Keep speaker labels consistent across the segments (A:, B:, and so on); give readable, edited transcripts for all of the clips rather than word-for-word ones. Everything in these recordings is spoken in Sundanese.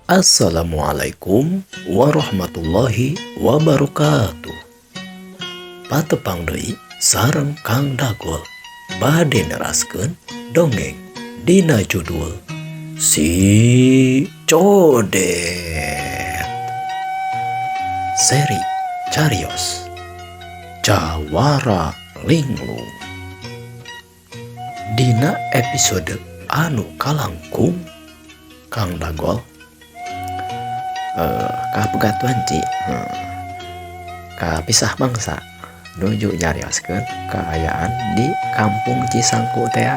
A: Assalamualaikum warahmatullahi wabarakatuh. Patepang deui sareng Kang Dagol bade neraskeun dongeng dina judul Si Codet. Seri Carios Jawara Linglung. Dina episode anu kalangkung Kang Dagol kapegat wanci kapisah mangsa nuju nyarioskeun kaayaan di kampung Cisangku tea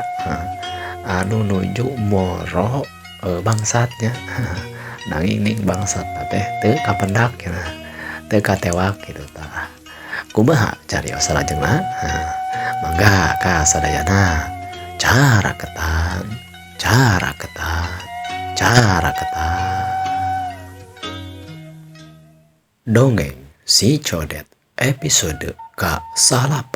A: anu nuju moro bangsatnya nanging ning bangsat teh teu kapendak teu katewak kitu tah. Kumaha carios salajengna? Mangga ka sadayana cara ketan cara ketan cara ketan. Dongeng Si Codet episode ka-9.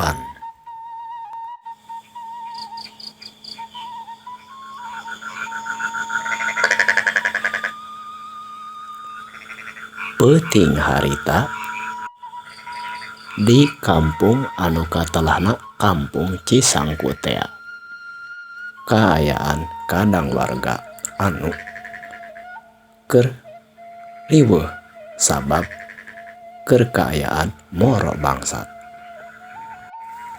A: Peuting harita di kampung anu katelahna Kampung Cisangku tea. Kaayaan kadang warga anu keur riweuh sabab keur kaayaan moro bangsat.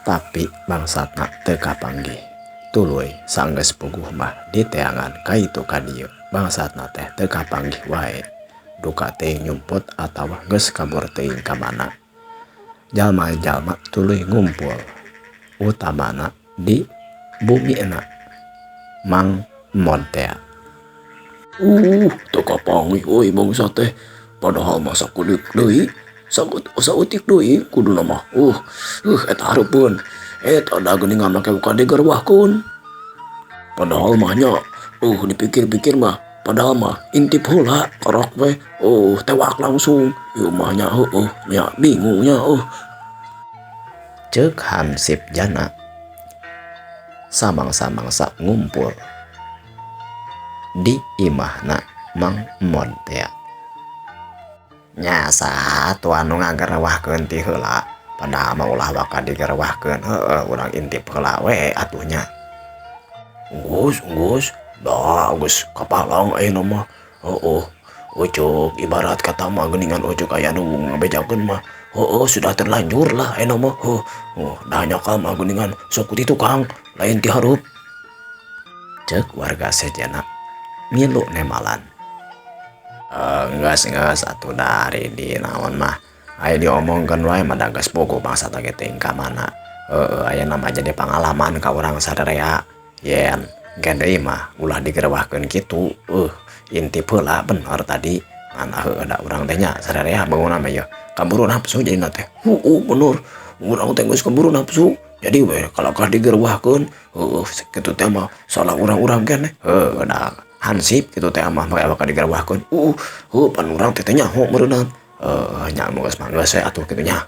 A: Tapi bangsatna teu kapanggih. Tuluy sanggeus puguh mah diteangan ka itu ka dieu. Bangsatna teh teu kapanggih wae. Duka teuing nyumput atawa geus kabur teuing ka mana. Jalma-jalma tuluy ngumpul. Utamana di bumina Mang Mod tea.
B: Teu kapanggih euy bangsat teh. Padahal mah sakudik deui. Saeutik deui kuduna mah. Eta hareupeun. Eta da geuningan make buka digerwahkeun. Padahal mah nya, dipikir-pikir mah padahal mah intip heula kerok we. Tewak langsung. Ieu mah nya heueuh nya bingung nya.
A: Ceuk Hansip Jana samang-samangsa ngumpul di imahna Mang Mod tea. Nya saha tuh anu ngagerwahkeun ti heula, padahal mah ulah waka digerwahkeun, heueuh urang intip heula we atuh nya.
B: Geus geus, da geus kapalang ayeuna mah. Heueuh, ucuk ibarat kata mah geuningan ucuk aya nu ngabejakeun mah. Heueuh sudah terlanjur lah ayeuna mah. Heuh, da nyakal mah geuningan sok ti tukang lain ti hareup.
A: Ceuk warga sejenna ngilu nemalan. Geus geus atuh dari di naon mah aya diomongkeun wae mah da geus puguh bangsat ge teuing ka mana. Heueuh ayeuna mah jadi pangalaman ka urang sadarea yen engke deui mah ulah digerwahkeun kitu. Intip heula bener tadi ngan heueuh da urang teh nya sadarea bangunna mah ieu kaburu nafsu jadina teh.
B: Heueuh bener urang teh geus kaburu nafsu jadi we kalakah digerwahkeun. Heueuh kitu teh mah salah urang-urang keneh.
A: Heueuh da hansip kitu teh mah make bakal digerwahkeun.
B: Heueuh pan urang teh teh nyaho meureunnan.
A: Nya nu geus mah geus we atuh kitu nya.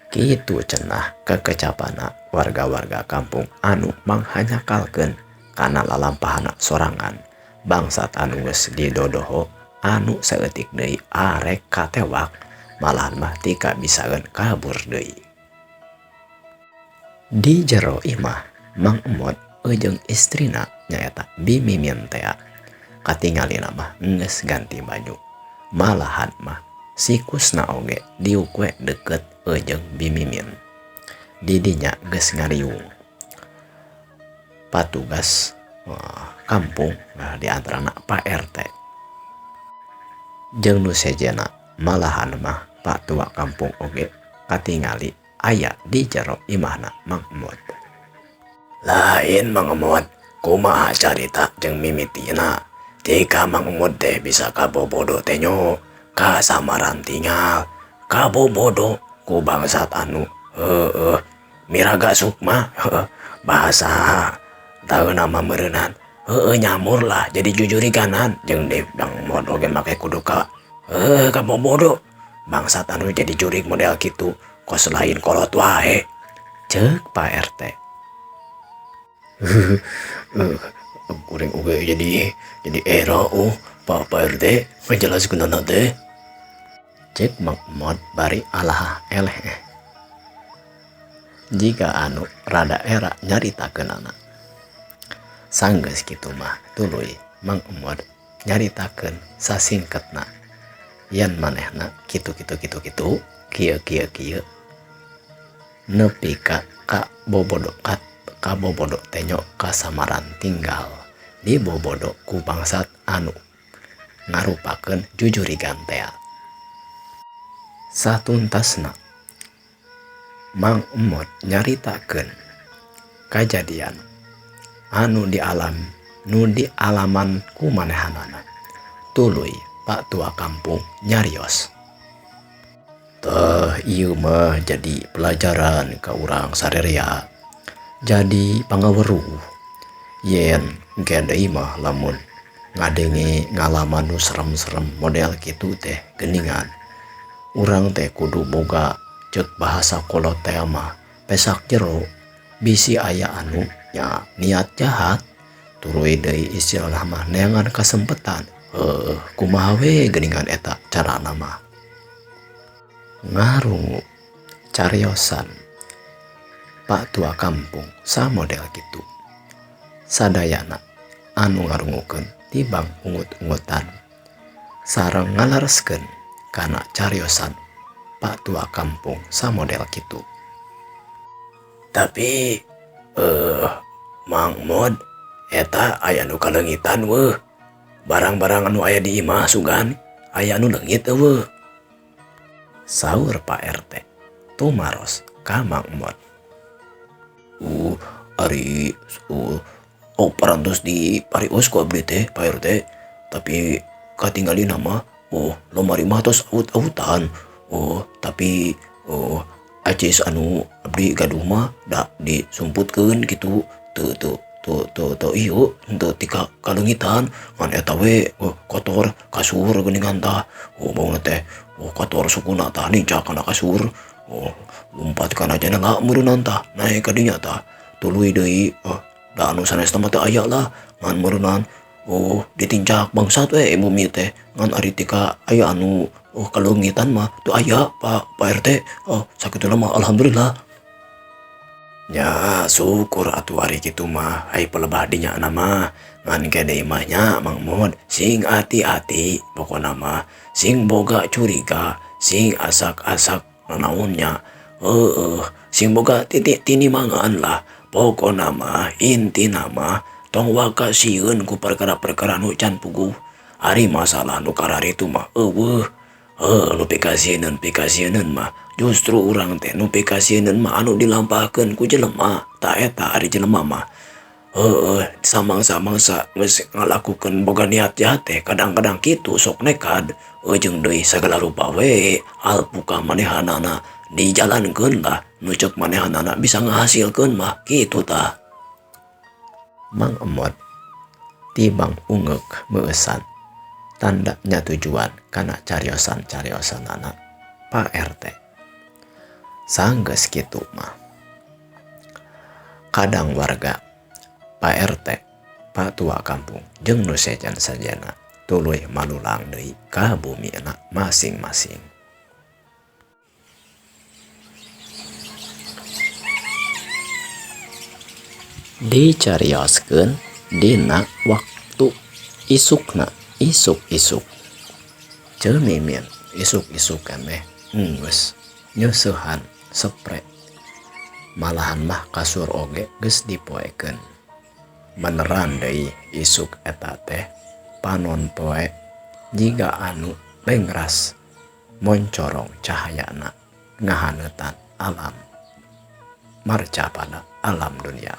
A: Kitu cenah kekecapana warga-warga kampung anu manghanyakalkeun kana lalampahana sorangan. Bangsat anu geus didodoho anu saeutik deui arek katewak malahan mah tika bisaeun kabur deui. Di jero imah Mang Emot jeung istrina nyaeta Bi Mimin tea. Katingalina mah geus ganti baju. Malahan mah sikusna oge diuk we deukeut jeung Bi Mimin. Didinya geus ngariung. Patugas kampung di antarana Pak RT. Jeung nu sejenna malahan mah Pak Tua kampung oge katingali aya di jero imahna Mang Emot.
B: Lain Mang Emot, kumaha carita jeung mimitina? Jika Mang Emot teh bisa kabobodo teh nyo, kasamaran tinggal, kabobodo ku bangsat anu heueuh miraga sukma, heueuh bahasa taeuna mah meureunnan. Heueuh nyamur lah jadi jujuriganan jeung di Mang Emot oge make kudu ka heueuh kabobodo. Bangsat anu jadi jurig model kitu kos lain kolot wae.
A: Ceuk Pak RT.
B: Kuring oge jadi era Pak Pak RT ngajelaskeunana teh.
A: Cek Mang Emod bari alahah eleh. Jiga anu rada era nyaritakeunana. Sanggeus kitu mah tuluy Mang Emod nyaritakeun sasingketna yen manehna kitu kitu kitu kitu kieu kieu kieu nepi ka kabobodo kabobodo tenyo kasamaran tinggal dibobodo ku bangsat anu ngarupakeun jujurigan tea. Satuntasna Mang Emod nyaritakeun kajadian anu dialam nu dialaman ku manehanana. Tuluy Pak Tua Kampung nyarios.
B: Tah ieu mah jadi pelajaran ka urang sarerea. Jadi pangaweruh yen engke deui mah lamun ngadenge ngalaman nu serem-serem model kitu teh geuningan. Urang teh kudu boga ceuk bahasa kolot teh mah pesak jero bisi aya anu nya niat jahat tuluy deui istilah mah neangan kasempetan. Heuh kumaha we geuningan eta carana mah.
A: Ngarungu cariosan Pak Tua Kampung samodel kitu. Sadayana anu ngarungukeun tibang ungut-ungutan sareng ngalereskeun kana cariosan Pak Tua Kampung samodel kitu.
B: Tapi Mang Mod eta aya nu kaleungitan weuh. Barang-barang anu aya di imah sugan aya anu leungit eueuh.
A: Saur Pak RT tumaros ka Mang Mod.
B: Ari oh parantos di parios ku abdi teh Pak RT, tapi katinggalina mah oh lomari mah tos awut-awutan. Oh tapi oh acis anu abdi gaduh mah da disumputkeun kitu teu teu teu teu teu ieu teu tika kaleungitan ngan eta we oh, kotor kasur geuningan tah. Oh bauna teh oh kotor sukuna tah nincak kana kasur. Oh lumpat kana jendela meureunnan tah naek ka dinya tah tuluy deui oh da anu sanesna mah teu aya lah ngan meureunnan oh ditincak bangsat we bumi teh ngan ari tika aya anu oh kaleungitan mah teu aya Pak Pak RT. Oh sakituna mah alhamdulillah.
A: Nya syukur atuh ari kitu mah ai pelebah dinya na mah ngan kede mah nya Mang Mod sing ati-ati pokona mah sing boga curiga sing asak-asak nanaon nya heueuh sing boga titik tinimangan lah pokona mah intina mah tong waka sieun ku perkara-perkara nu can puguh. Ari masalah nu kararitu mah eueuh heuh nu pikasieun mah justru urang teh nu pikasieun mah anu dilampahkeun ku jelema ta eta ari jelema mah heueuh samang-samangsa geus ngalakukeun boga niat jahat teh kadang-kadang kitu sok nekad jeung deui sagala rupa we alpuka manehanana dijalankeun lah nu ceuk manehanana bisa ngahasilkeun mah kitu tah.
B: Mang Emod tibang ungeuk meueusan tanda nyatujuan kana cariosan-cariosanana Pak RT. Sanggeus kitu mah kadang warga Pak RT, Pak Tua Kampung jeung nu sejen-sejena tuluy malulang deui ka bumina masing-masing. Dicarioskeun dina waktu isukna isuk-isuk. Ceu Mimin isuk-isuk keneh geus nyeusehan sepre. Malahan mah kasur oge geus dipoekeun. Beneran deui isuk eta teh panon poe jiga anu lengras moncorong cahayana ngahaneutan alam marca pada alam dunia.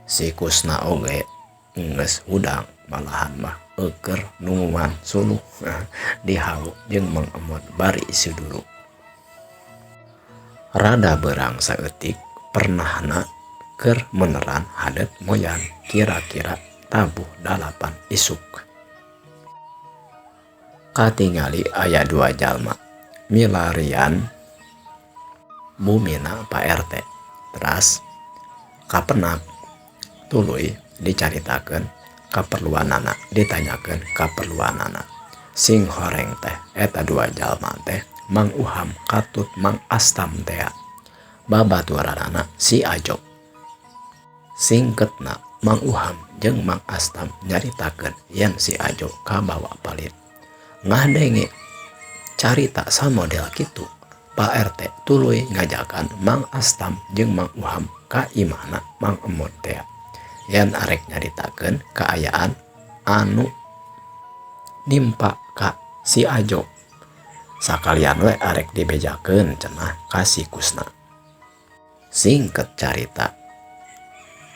B: Sikusna oge geus hudang malahan mah euker nunguan suluh dihawu jeung Mang Emod bari suduru. Rada berang saeutik pernahna keur meneran hadet moyan kira-kira tabuh 8 isuk. Katingali aya 2 jalma milarian bumina Pak RT. Teras kapenak tuluy dicaritakeun
A: Kaperluanana ditanyakeun kaperluanana. Sing horeng teh eta dua jalma teh Mang Uham katut Mang Astam tea. Babaturanana si Ajo. Singketna Mang Uham jeung Mang Astam nyaritakeun yen si Ajo kabawa palit. Ngadenge carita samodel kitu, Pak RT tuluy ngajakan Mang Astam jeung Mang Uham ka imahna Mang Emod tea. Yen arek nyaritakeun kaayaan anu nimpa ka si Ajo. Sakalian we arek dibejakeun cenah ka si Kusna. Singket carita,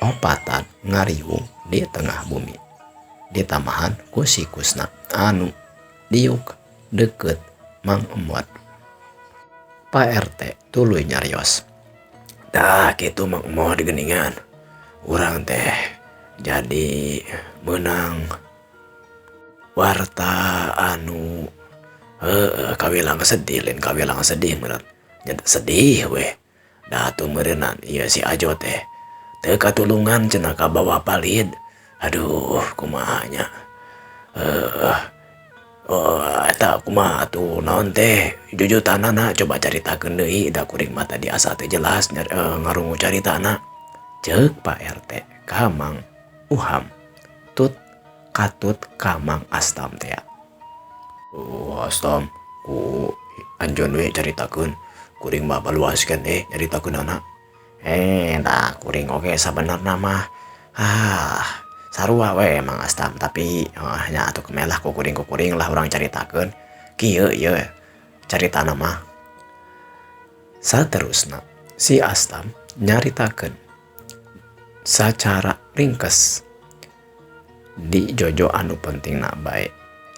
A: opatan ngariwung di tengah bumi. Ditamahan ku si Kusna anu diuk deukeut Mang Emod. Pak RT tuluy nyarios.
B: Tah kitu Mang Emod geuningan. Urang teh jadi meunang warta anu heueuh kawilang sedih lain kawilang sedih meureun. Nya sedih weh. Da atuh meureunan ieu si Ajo teh teu katulungan cenah kabawa palid. Aduh kumaha nya. Heueuh eta kumaha atuh naon teh jujutanana coba caritakeun deui da kuring mah tadi asa teu jelas ngarungu caritana.
A: Ceuk Pak RT ka Mang Uham tut katut ka Mang Astam tea.
B: Oh Astam ku anjeun we caritakeun kuring mah baluas keneh nyaritakeunana.
A: Tah kuring oge sabenerna mah sarua we Mang Astam tapi nya atuh kemelah ku kuring-kuring lah urang caritakeun. Kieu ieu caritana mah. Saterusna si Astam nyaritakeun sacara ringkes di jojo anu pentingna bae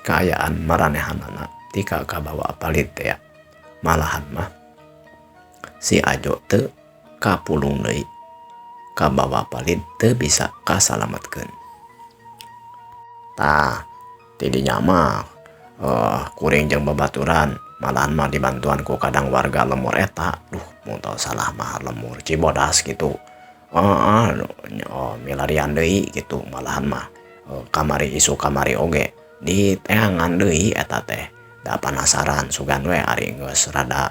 A: kaayaan maranehanana tika kabawa palit tea. Malahan mah si Ajo teu kapulung deui kabawa palit teu bisa kasalametkeun. Tah tidinya mah kuring jeung babaturan malahan mah dibantuan ku kadang warga lemur eta. Duh mun teu salah mah lemur Cibodas kitu. Milarian deui kitu malahan mah kamari isu kamari oge diteangan deui eta teh. Da panasaran sugan we ari geus rada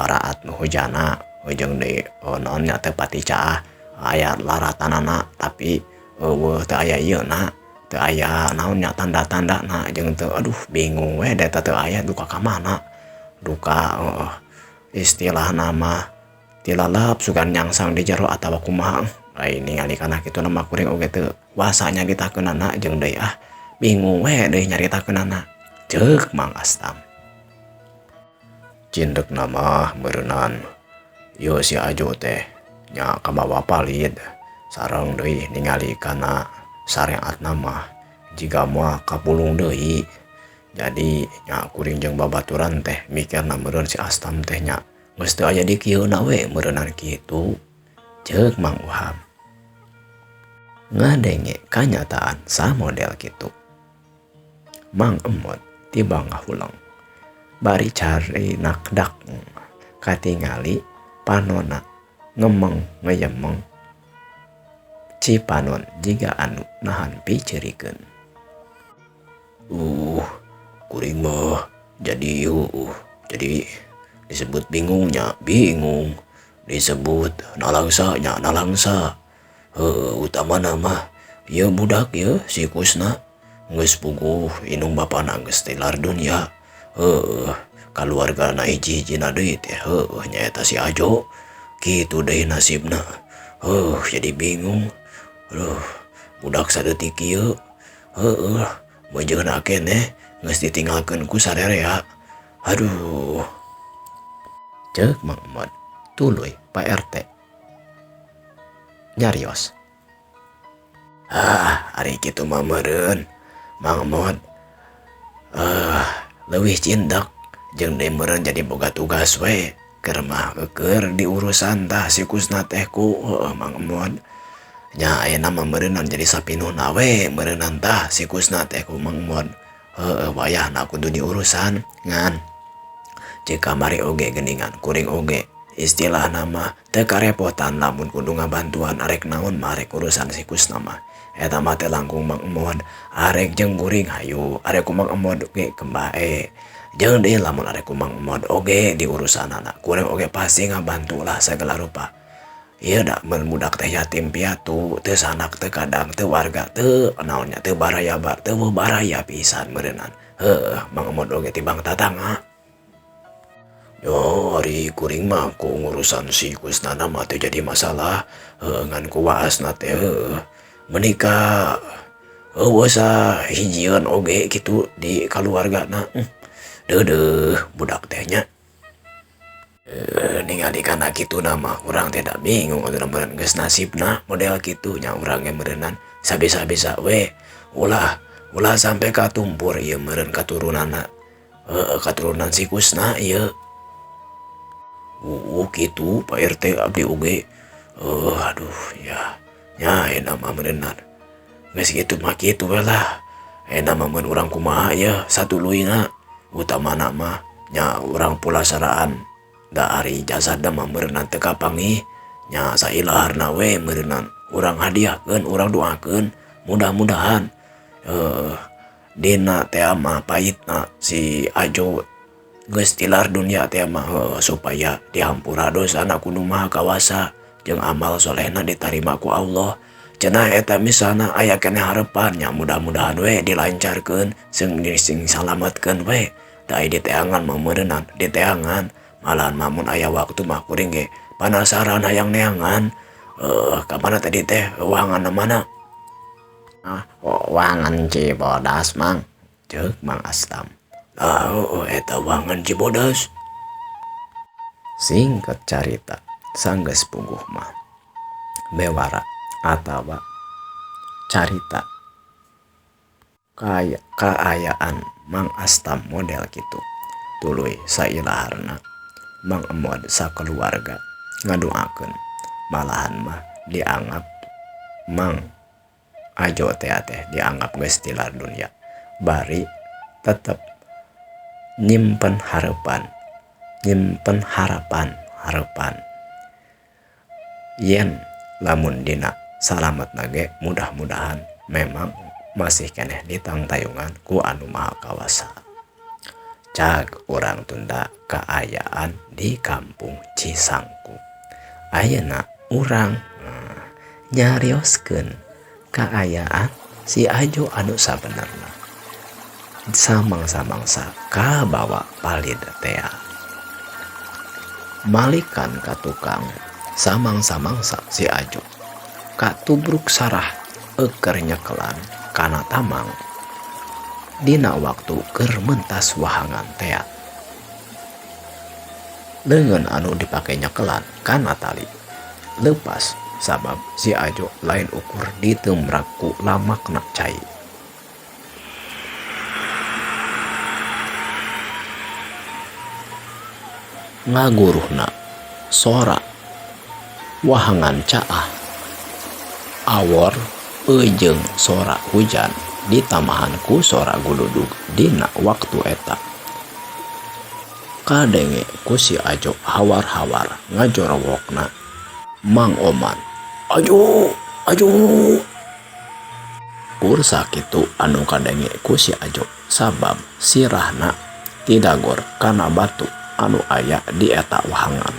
A: raat nu hujana jeung deui naon nya teu pati caah aya laratanana tapi eueuh teu aya ieuna teu aya naon nya tanda-tandana jeung teu aduh bingung we da eta teu aya duka ka mana duka istilahna mah tilalap sugan nyangsang di jero atawa kumaha. Ai ningali kana kitu mah kuring oge teu wasa nyaritakeunana jeung deui bingung we deui nyaritakeunana. Ceuk Mang Astam.
B: Cindekna mah meureunan ieu si Ajo teh nya kabawa palid sareng deui ningali kana sareatna mah jiga moal kapulung deui. Jadi nya kuring jeung babaturan teh mikirna meureun si Astam teh nya geus teu aya di kieuna we meureunan kitu.
A: Ceuk Mang Uham. Ngadenge kanyataan samodel kitu. Mang Emod tiba ngahuleng. Bari cari nakdak katingali panona ngemeng ngeyemeng cipanon jiga anu nahan picerikeun.
B: Kuring mah jadi jadi disebut bingungnya bingung, disebut nalangsa nya nalangsa. Utamana mah ieu budak ieu si Kusna geus puguh indung bapana geus tilar dunya. Kaluargana hiji-hijina deui teh nyaeta si Ajo. Kitu deui nasibna. Jadi bingung. Aduh, budak saeutik ieu. Meunjeuna keneh geus ditinggalkeun ku sarerea. Aduh.
A: Ceuk Mang Emod tuluy Pak RT nyarios.
B: Ari kitu mah meureun Mang Emod. Leuwih cindak jeung deui meureun jadi boga tugas we keur mah keur diurusan tah si Kusna teh ku Mang Emod. Nya ayeuna mah meureunnan jadi sapinuhna we meureunnan tah si Kusna teh ku Mang Emod. Wayahna kudu diurusan ngan ceuk kamari oge geuningan kuring oge istilahna mah teu karepotan lamun kudu ngabantuan arek naon mah arek urusan si Kusna mah. Eta mah teh langkung Mang Emod arek jeung kuring hayu arek ku Mang Emod ge kembae. Jeung deui lamun arek ku Mang Emod oge diurusanana kuring oge pasti ngabantu lah sagala rupa. Ieu da mun budak teh yatim piatu teu sanak teu kadang teu warga teu naon nya teu baraya teu baraya pisan meureunan. Heuh Mang Emod oge tibang tatangga. Yo ari kuring mah ku ngurusan si Kusnana mah teu jadi masalah heuh ngan ku waasna teh heuh meuni ka eueuh sahijieun oge kitu di kaluargana deudeuh budak teh nya. Ningali kana kituna mah urang teh da bingung atuh meureun geus nasibna model kitu nya urang ge meureunan sabisa-bisa we ulah ulah sampe katumpur ieu meureun katurunanna heueuh katurunan si Kusna ieu. Kitu Pak RT abdi oge aduh ya nya ayeuna mah meureunan geus kitu mah kitu we lah ayeuna mah mun urang kumaha yeuh satuluyna utamana mah nya urang pulasaraan da ari jasadna mah meureunan teu kapanggih nya sailaharna we meureunan urang hadiahkeun urang doakeun mudah-mudahan dina teh mah paitna si Ajo geus tilar dunia teh mah supaya dihampura dosana ku Nu Maha Kawasa jeung amal solehna ditarima ku Allah. Cenah eta misalna aya keneh harepan nya mudah-mudahan we dilancarkeun sing salametkeun we. Da ai diteangan mah meureunan diteangan malahan mah mun aya waktu mah kuring ge panasaran hayang neangan ka mana tadi teh wahanganna mana?
A: Wahangan Cibodas Mang, ceuk Mang Astam.
B: Ah, eta wahangan Cibodas.
A: Singkat carita sanggeus puguh mah bewara atawa carita kaayaan Mang Astam model kitu tuluy sailaharna Mang Emod sakeluarga ngadoakeun malahan mah dianggap Mang Ajo teh dianggap geus tilar dunia bari tetep nyimpen harapan yen lamun dina salametna ge mudah-mudahan memang masih keneh ditangtayungan ku anu Maha Kawasa. Cag urang tunda kaayaan di kampung Cisangku. Ayeuna urang nyarioskeun kaayaan si Ajo anu sabenerna samangsa-mangsa kabawa palid tea. Malikan ka tukang samangsa-mangsa si Ajo katubruk sarah eukeur nyekelan kana tamang dina waktu keur mentas wahangan tea. Leungeun anu dipake nyekelan kana tali leupas sabab si Ajo lain ukur ditemrak ku lamakna cai. Ngaguruhna sora wahangan caah awor eujeng sora hujan ditamahan ku sora guludug dina waktu eta. Kadenge ku si Ajo hawar-hawar ngajorowokna Mang Oman, Ajo, Ajo. Kur sakitu anu kadenge ku si Ajo sabab sirahna tidagor kana batu anu aya di eta wahangan.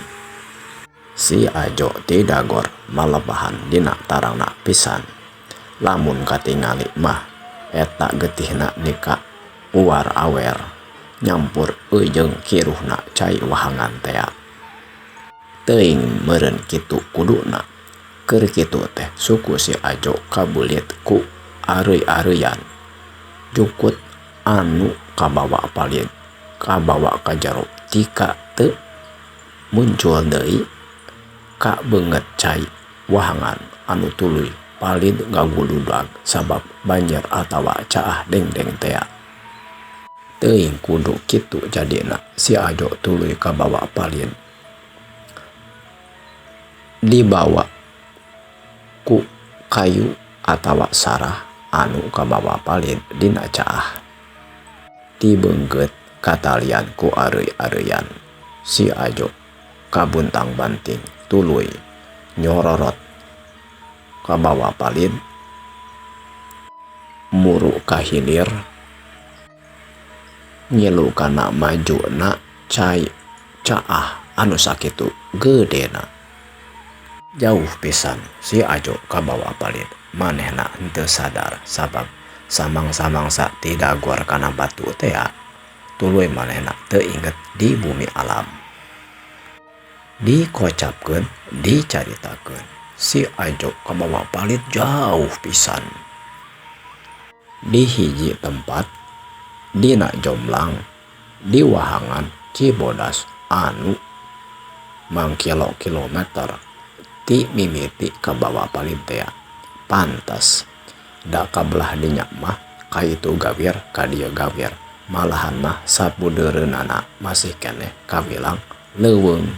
A: Si Ajo tidagor malebahan dina tarangna pisan. Lamun katingali mah eta getihna nika uwar awer nyampur eujeng kiruhna cai wahangan tea. Teuing meureun kitu kuduna. Keur kitu teh suku si Ajo kabulit ku areuy-areuyan jukut anu kabawa palid kabawa ka jero tika teu muncul deui ka beungeut cai wahangan anu tuluy palid ngaguludag sabab banjir atawa caah dengdeng tea. Teuing kudu kitu jadina si Ajo tuluy kabawa palid dibawa ku kayu atawa sarah anu kabawa palid dina caah. Tibeungkeut katalian ku areuy-areuyan si Ajo kabuntang-banting tuluy nyororot kabawa palid Muru ka hilir ngilu kana majuna cai caah anu sakitu gedena. Jauh pisan si Ajo kabawa palid manehna henteu sadar sabab samangsa-mangsa ti dagor kana batu tea tuluy manehna teu inget di bumi alam. Dikocapkeun dicaritakeun si Ajo kabawa palid jauh pisan. Di hiji tempat dina Jomblang di wahangan Cibodas anu mangkilo-kilometer ti mimiti kabawa palid tea. Pantes da kabelah dinya mah kaitu gawir ka dieu gawir malahan mah sabudeureunana masih keneh kawilang leuweung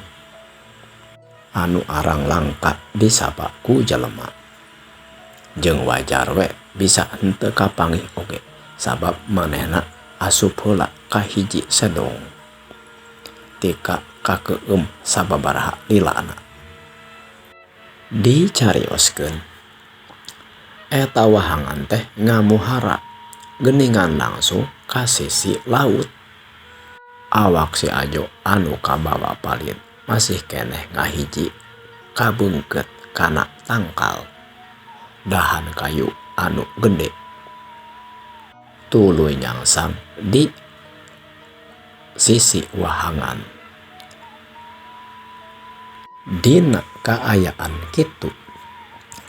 A: anu arang langka disapa ku jelema. Jeung wajar we bisa henteu kapanggih oge sabab manehna asup heula ka hiji sedong tika kakeueum sababaraha lilana. Dicarioskeun eta wahangan teh ngamuhara geuningan langsung ka sisi laut. Awak si Ajo anu kabawa palid masih keneh ngahiji kabeungkeut kana tangkal dahan kayu anu gede. Tuluy nyangsang di sisi wahangan. Dina kaayaan kitu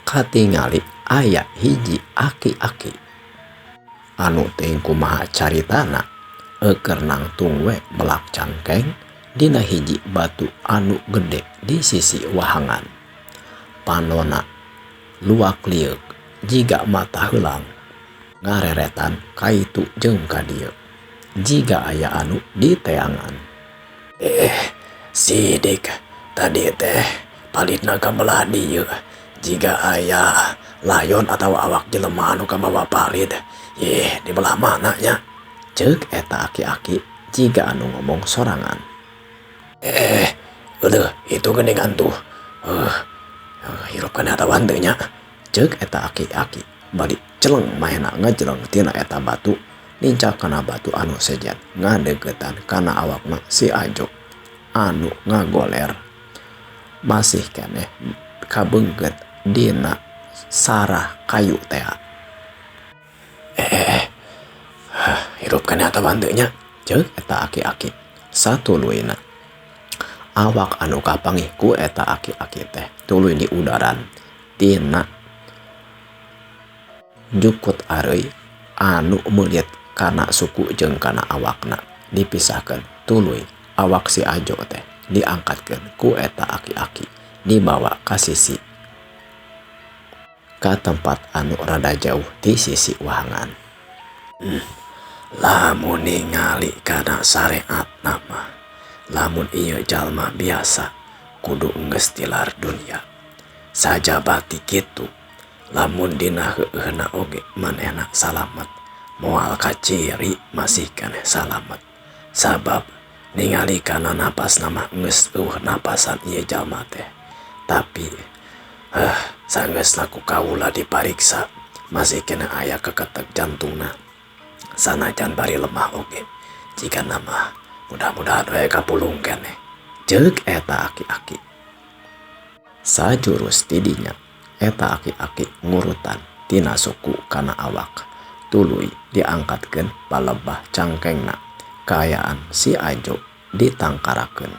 A: katingali aya hiji aki-aki anu teuing kumaha caritana eukeun nangtung we melak cangkeng dina hiji batu anu gede di sisi wahangan. Panona luak lieuk jiga mata heulang ngareretan kaitu jeung ka dieu jiga aya anu diteangan.
B: Sidik tadi teh palidna kabelah dieu jiga aya layon atawa awak jelema anu kabawa palid. Ih, di belah mana nya?
A: Ceuk eta aki-aki jiga anu ngomong sorangan.
B: Euleuh itu geuningan tuh. Hirup kana atawa henteu nya?
A: Ceuk eta aki-aki bari celeng mahena ngajeleng tina eta batu nincak kana batu anu sejen ngadeuketan kana awakna si Ajo anu ngagoler masih keneh kabeungkeut dina sarah kayu tea.
B: Hirup kana atawa henteu nya?
A: Ceuk eta aki-aki satuluyna. Awak anu kapanggih ku eta aki-aki teh tuluy diudaran tina jukut areuy anu meulit kana suku jeung kana awakna dipisahkeun tuluy awak si Ajo teh diangkatkeun ku eta aki-aki dibawa ka sisi ka tempat anu rada jauh ti sisi wahangan.
B: Lamun ningali kana sareatna mah lamun ieu jalma biasa kudu geus tilar dunya. Sajabati kitu lamun dina heueuhna oge manehna salamet moal kaciri masih keneh salamet sabab ningali kana napasna mah geus eueuh napasan ieu jalma teh. Tapi sanggeusna ku kaula dipariksa masih keneh aya keketek jantungna sanajan bari lemah oge. Jigana mah mudah-mudahan we kapulung keneh.
A: Ceuk eta aki-aki. Sajurus tidinya eta aki-aki ngurutan tina suku kana awak tuluy diangkatkeun palebah cangkengna kaayaan si Ajo ditangkarakeun.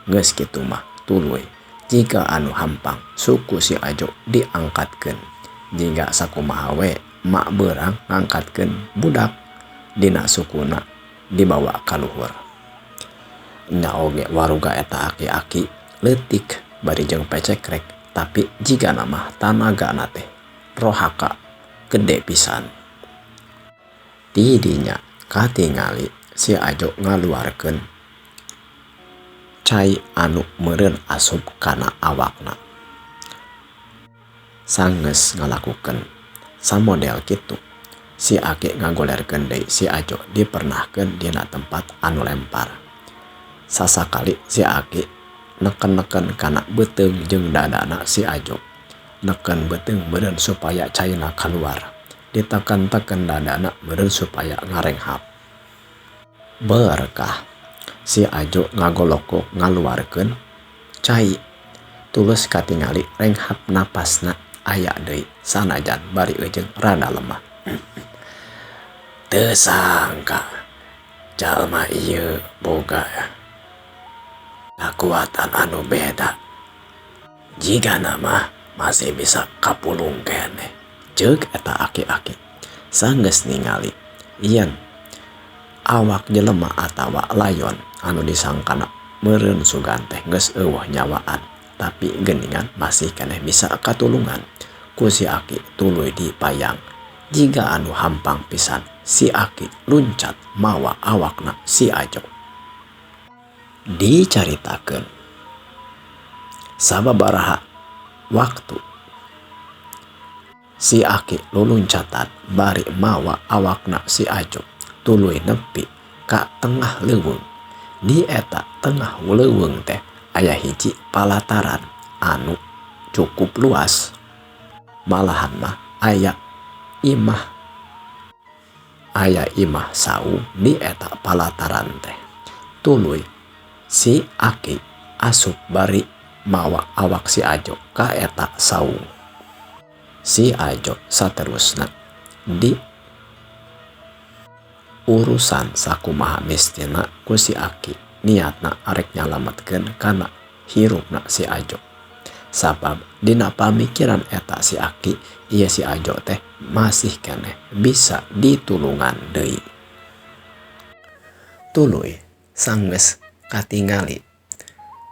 A: Geus kitu mah tuluy jiga anu hampang suku si Ajo diangkatkeun jiga sakumaha we mak beurang ngangkatkeun budak dina sukuna dibawa ka luhur. Nya oge waruga eta aki-aki leutik bari jeung pecekrek tapi jigana mah tanagana teh rohaka gede pisan. Tidinya katingali si Ajo ngaluarkeun cai anu meureun asup kana awakna. Sanggeus ngalakukeun samodel kitu si aki ngagolerkeun deui si Ajo dipernahkeun dina tempat anu lempar. Sasakali si aki neken-neken kana beuteung jeung dadana si Ajo. Neken beuteung meureun supaya caina kaluar. Ditekan-teken dadana meureun supaya ngarenghap. Berkah si Ajo ngagolokok ngaluarkeun cai tulus katingali renghap napasna aya deui sanajan bari eujeung rada lemah.
B: Teu sangka jalma ieu boga kakuatan anu beda. Jigana mah masih bisa kapulung keneh
A: ceuk eta aki-aki. Sanggeus ningali yen awak jelema atawa layon anu disangkana meureun sugan teh geus eueuh nyawaan tapi geuningan masih keneh bisa katulungan ku si aki tuluy dipayang. Jiga anu hampang pisan si aki luncat mawa awakna si Ajo. Dicaritakeun sababaraha waktu si aki luluncatan bari mawa awakna si Ajo tuluy nepi ka tengah leuweung. Di eta tengah leuweung teh aya hiji palataran anu cukup luas. Malahan mah aya imah saung di eta palataran teh. Tuluy si aki asup bari mawa awak si Ajo ka eta saung. Si Ajo saterusna di urusan sakumaha mistina ku si aki niatna arek nyalametkeun kana hirupna si Ajo. Sabab dina pamikiran eta si aki ieu si Ajo teh masih keneh bisa ditulungan deui. Tuluy sanggeus katingali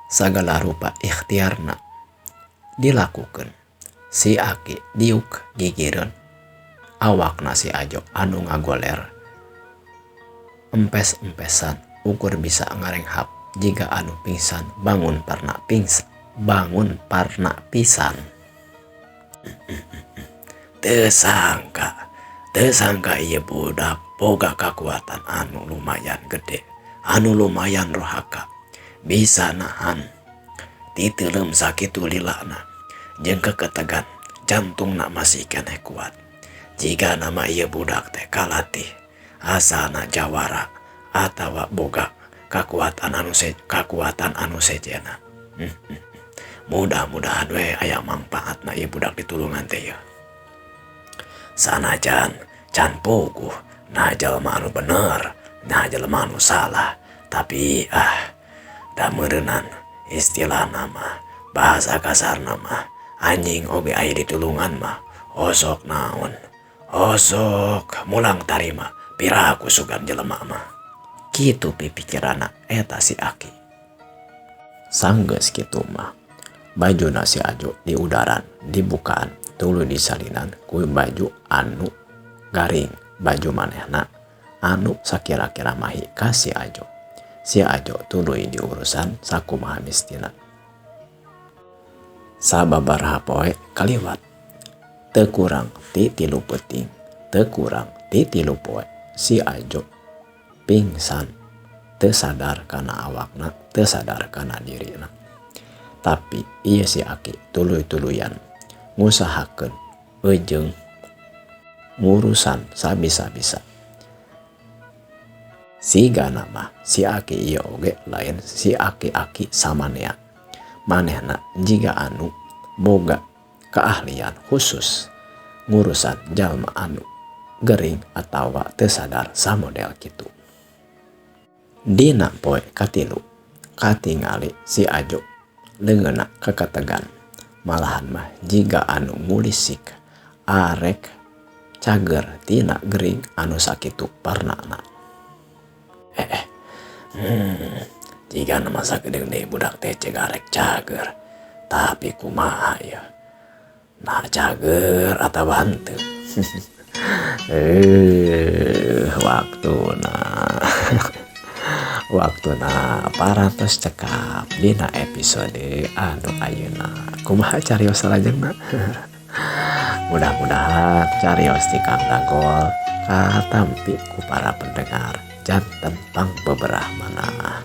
A: sagala rupa ikhtiarna dilakukeun. Si aki diuk gigireun awakna si Ajo anu ngagoler empes-empesan ukur bisa ngarenghap jiga anu pingsan bangun parna pisan.
B: Teu sangka ieu budak boga kakuatan anu lumayan gede, anu lumayan rohaka, bisa nahan titeuleum sakitu lilana jeung keketegan jantungna masih keneh kuat. Jiga nama ieu budak teh kalatih asalna jawara atawa boga kakuatan anu sejena. Mudah-mudahan we aya mangpaatna ieu budak ditulungan teh yeuh. Sanajan can puguh nah jalma anu bener, nah jelema anu salah, tapi da meureunan istilahna mah, bahasa kasarna mah anjing oge aya ditulungan mah osok naon, osok mulang tarima piraku sugan jelema mah.
A: Kitu pipikiranna eta si aki. Sanggeus kitu mah bajuna si Ajo di udaran dibukaan tuluy disalinan ku baju anu garing, baju manehna anu sakira-kira mahi ka si Ajo. Si Ajo tuluy diurusan sakumaha mistina. Sababaraha poe kaliwat teu kurang ti 3 peuting, teu kurang ti 3 poe si Ajo pingsan, teu sadar kana awakna, teu sadar kana dirina. Tapi ieu si aki tuluy-tuluyan ngusahakeun eujeung ngurusan sabisa-bisa. Sigana mah si aki ieu oge lain si aki-aki samanea. Manehna jiga anu boga keahlian khusus ngurusan jalma anu gering atawa teu sadar samodel kitu. Dina poe katilu katingali si Ajo leungeunna kakategan, malahan mah jiga anu ngulisik arek cager tina gering anu sakitu parnana.
B: Jiga nu masa geudeung deui budak teh cek arek cager, tapi kumaha ya? Nah cager atawa henteu?
A: Waktuna parantos cekap dina episode anu ayeuna. Kumaha carios salajengna? Mudah-mudahan carios ti Kang Dagol katampi ku para pendengar janten pang beberah mana.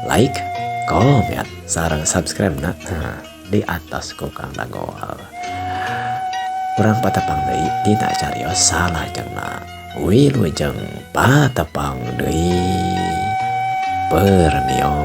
A: Like, komen, sareng subscribe na di atas ku Kang Dagol. Urang patepang deui dina carios salajengna. Wilujeng patepang deui. Permios.